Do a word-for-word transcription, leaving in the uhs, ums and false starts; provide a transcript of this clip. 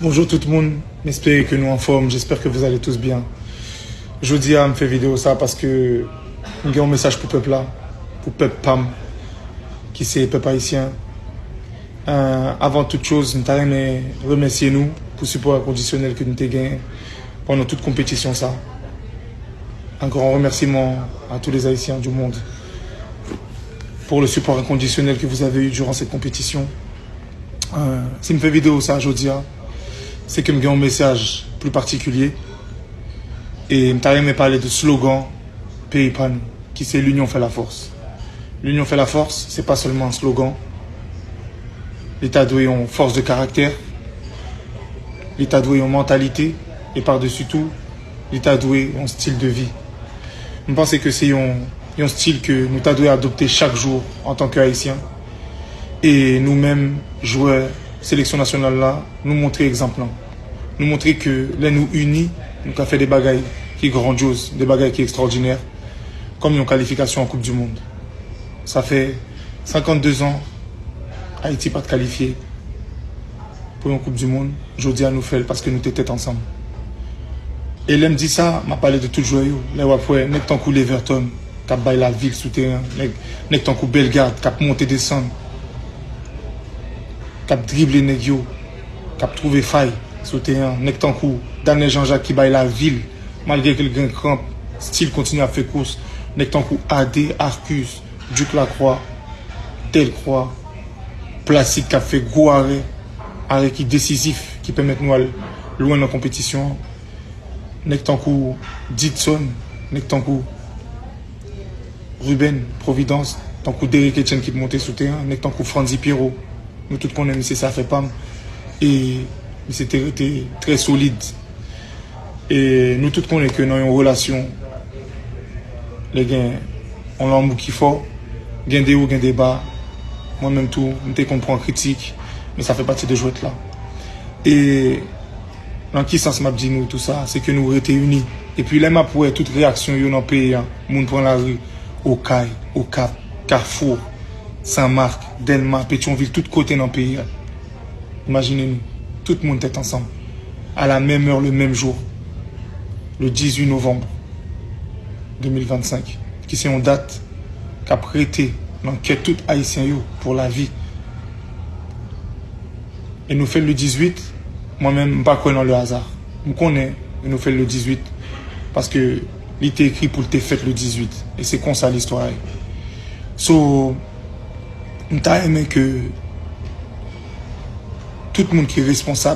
Bonjou tout moun, m espere ke nou anfòm, j'espère que vous allez tous bien. Jodi a, m fè videyo sa paske m gen yon mesaj pou pèp la, pou pèp pa m, ki se pèp ayisyen. Euh, avant toute chose, m ta renmen remèsye nou pou sipò enkondisyonèl ke nou te gen pandan tout konpetisyon sa. Un grand remerciement à tous les Haïtiens du monde pour le support inconditionnel que vous avez eu durant cette compétition. Euh, si m fè videyo sa jodi a, se ke m gen yon mesaj pli patikilye. E m ta renmen pale de slogan peyi pa nou, ki se L'union fait la force. L'union fait la force, se pa sèlman yon slogan. Li ta dwe yon fòs de karaktè. Li ta dwe yon mantalite. E pa desi tou, li ta dwe yon stil de vi. M panse ke se yon, yon stil ke nou ta dwe adopte chak jou antanke Ayisyen. E nou menm, jwè seleksyon nasyonal la, nou montre egzanp lan. Nou montre ke lè nou ini, nou ka fè de bagay ki grandyoz, de bagay ki ekstrawòdinè, kòm yon kalifikasyon an Koup di Mond. Sa fè senkannde zan Ayiti pa t kalifye pou yon Koup di Mond. Jodi a, nou fè l paske nou te tèt ansanm. E lè m di sa, m ap pale de tout jwè yo. Lè w ap wè nèg tankou Leverton k ap bay lavil sou teren, nèg, nèg tankou Bellegarde k ap monte desann, k ap drible nèg yo, k ap twouve fay sou teren, nèg tankou Daniel Jean-Jacques ki bay lavil, malgre ke l gen kranp, still kontinye ap fè kous, nèg tankou Ade, Arcus, Duke Lacroix, Delcroix, Placide k ap fè gwo arè, arè ki desizif, ki pèmèt nou al lwen nan konpetisyon an. Nèg tankou Didson, nèg tankou Ruben Providence, tankou Derrick Etienne ki t monte sou teren, nèg tankou Frandy Pierrot. Nou tout konnen misye se afè pa m. E misye te rete trè solid. E nou tout konnen ke nan yon relasyon, lè gen yon lanmou ki fò, gen de wo, gen de ba. Mwen menm tou, m te konn pran kritik, men sa fè pati de jwèt la. E nan ki sans m ap di nou tou sa? Se ke nou rete ini. Epi lè m ap wè tout reyaksyon yo nan peyi a, moun pran lari, Okay, Okap, Kafou, Sanmak, Dèlma, Petyonvil, tout kote nan peyi a. Imajine nou, tout moun tèt ansanm, à la même heure, le même jour, le dix-huit novembre deux mille vingt-cinq, ki se yon dat k ap rete nan kè tout Ayisyen yo pou lavi. E nou fè l le dizwit, mwen menm, m pa kwè nan le hasard. M konnen nou fè l le dizwit paske li te ekri pou l te fèt le dizwit. E se konsa listwa ye. So, m ta renmen ke tout moun ki responsab